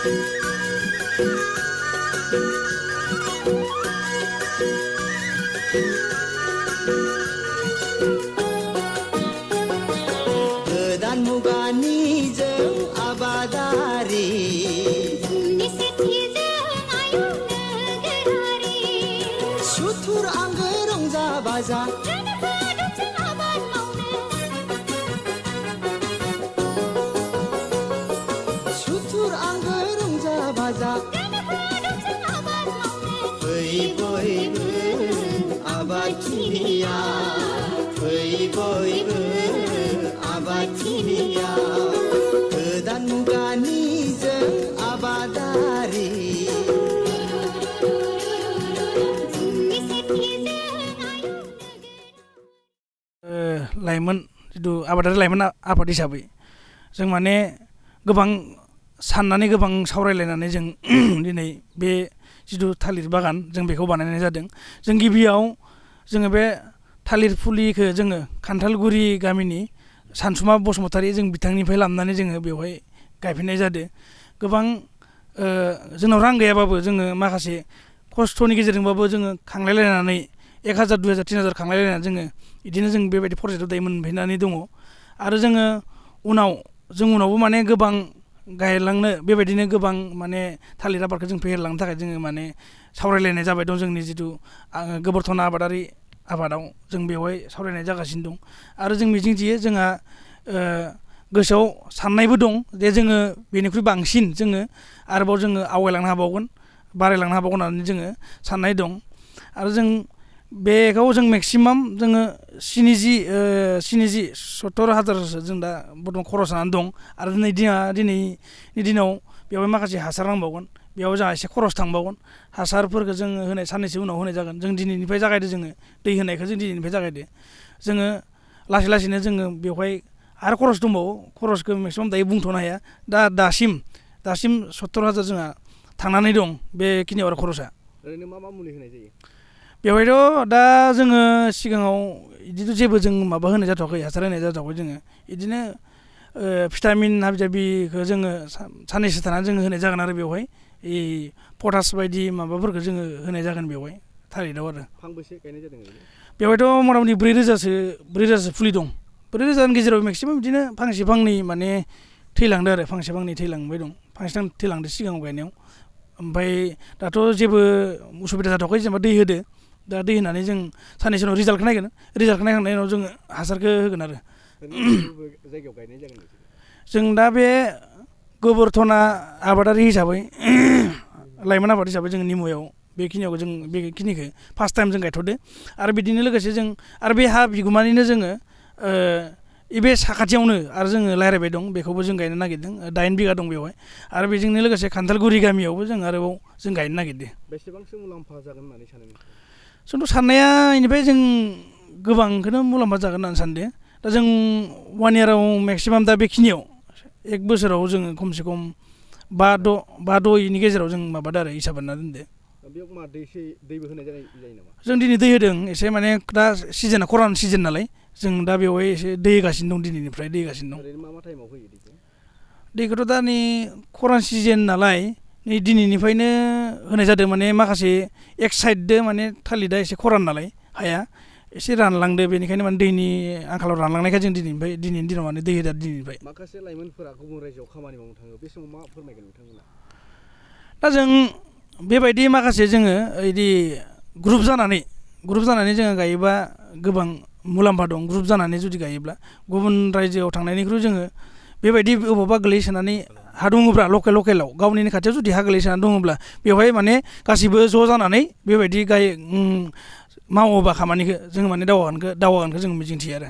गोदान मुगानि जों आबादारि सुथुर आंगो रंजा बाजा सुथुर आंगो रंजा बाजा फै बयबो आबादथिलिया फै बयबो आबादथिलिया गोदान मुगानि जों आबादारि लाइमोन जिथु आबादारि लाइमोन आफाद हिसाबै जों माने गोबां साननानै गोबां सावरायलायनानै जों दिनै बे जिथु थालिर बागान जों बेखौ बानायनाय जादों। जों गिबियाव जोङो बे थालिर फुलिखौ जोङो खान्थालगुरि गामिनि सानसुमा बसुमतारी जों बिथांनिफ्राय लाबोनानै जोङो बेवहाय गायफिननाय जादों। गोबां जोंनाव रां गैयाबाबो जोङो माखासे खस्थ'नि गेजेरजोंबाबो जोङो खांलायलायनानै 1000 2000 3000 खांलायलायनानै जोङो बिदिनो जों बेबायदि प्रजेक्टआव दायो मोनफैनानै दङ। आरो जोङो उनावबो माने गोबां गायलांनो बेबायदिनो गोबां माने थालिर आबादखौ जों फेहेरलांनो थाखाय जोङो माने सावरायलायनाय जाबाय दं। जोंनि जिथु गोबोरथना आबादारि आबादाव जों बेवहाय सावरायनाय जागासिनो दं। आरो जों मिजिंथियो जोंहा गोसोआव साननायबो दं जे जोङो बेनिख्रुइ बांसिन जोङो आरोबाव जोङो आवगायलांनो हाबावगोन बारायलांनो हाबावगोन होननानै जोङो साननाय दं। आरो जों बेखौ जों मेक्सिमाम जोङो 70,000-70,000 जों दा बर्थमान खरस जानानै दं। आरो दिनैनि दिनाव बेवहाय माखासे हासार नांबावगोन, बेयाव जोंहा एसे खरस थांबावगोन। हासारफोरखौ जोङो साननैसो उनाव होनाय जागोन। जों दिनैनिफ्राय जागायदो, जोङो दै होनायखौ जों दिनैनिफ्राय जागायदो। जोङो लासै लासैनो जोङो बेवहाय आरो खरस दंबावो, खरसखौ मेक्सिमाम दायो बुंथ'नो हाया। दासिम 70,000 जोंहा थांनानै दं बेखिनियाव आरो खरसा। ओरैनो मा मुलि होनाय जायो बेवहायथ' दा जोङो सिगाङाव बिदिथ' जेबो जों माबा होनाय जाथ'वाखै, हासार होनाय जाथ'वाखै। जोङो बिदिनो भिटामिन हाबि-जाबिखौ जोङो साननैसो थानानै जोङो होनाय जागोन। आरो बेवहाय पटास बायदि माबाफोरखौ जोङो होनाय जागोन बेवहाय थालिराव। आरो फांबेसे गायनाय जादों बेवहायथ' मथा-मथि 4,000सो फुलि दं। 4,000नि गेजेराव मेक्सिमाम बिदिनो फांसे फांनै माने थैलांदो आरो फांसे फांनै थैलांबाय दं। फांसे थैलांदो सिगाङाव गायनायाव। ओमफ्राय दाथ' जेबो उसुबिदा जाथ'वाखै, जेनेबा दै होदो। दा दै होनानै जों साननैसो उनाव रिजाल्टखौ नायगोन। रिजाल्टखौ नायखांनायनि उनाव जोङो हासारखौ होगोन। आरो जायगायाव गायनाय जागोन जों दा बे गोबोरथना आबादारि हिसाबै लाइमोन आबाद हिसाबै जों निमुयाव बेखिनियाव जों बेखिनिखौ फार्स्ट टाइम जों गायथ'दो। आरो बिदिनो लोगोसे जों आरो बे हा बिगुमानिनो जोङो बे साखाथियावनो आरो जोङो रायज्लायबाय दं, बेखौबो जों गायनो नागिरदों। 8 बिगा दं बेवहाय। आरो बेजोंनो लोगोसे खान्थालगुरि गामियावबो जों आरोबाव जों गायनो नागिरदों। बेसेबांसो मुलाम्फा जागोन होननानै सानो नोंथाङा? जोंथ' साननाया बेनिफ्राय जों गोबांखौनो मुलाम्फा जागोन होननानै सानदों। दा जों 1 इयाराव मेक्सिमाम दा बेखिनियाव 1 बोसोराव जोङो खमसे खम 5-6 इनि गेजेराव जों माबादो आरो हिसाब बानायना दोनदो। बेयाव मा दैबो होनाय जायो नामा? जों दिनै दै होदों एसे, माने दा सिजोना खरान सिजोन नालाय जों दा बेवहाय एसे दै होगासिनो दं। दिनैनिफ्राय दै होगासिनो दं। ओरैनो मा टाइमाव होयो दैखौ? दैखौथ' दा नै खरान सिजोन नालाय नै दिनैनिफ्रायनो होनाय जादों। माने माखासे एक साइडदो माने थालिदा एसे खरान नालाय हाया एसे रानलांदो, बेनिखायनो माने दैनि आंखालाव रानलांनायखाय जों दिनैनि दिनाव माने दै होदों। दिनैनिफ्राय माखासे लाइमोनफोरा गुबुन रायजोआव खामानि मावनो थाङो, बे समाव मा फोरमायगोन नोंथांमोना? दा जों बेबायदि माखासे जोङो बिदि ग्रुप जानानै जोङो गायोबा गोबां मुलाम्फा दं। ग्रुप जानानै जुदि गायोब्ला गुबुन रायजोआव थांनायनिख्रुइ जोङो बेबायदि बबावबा गोलैसोनानै हा दङब्ला लकेलाव गावनिनो खाथियाव जुदि हा गोलैसोनानै दङब्ला बेवहाय माने गासिबो ज' जानानै बेबायदि मावोबा खामानिखौ जोङो माने दावगागोनखौ जों मिजिंथियो आरो।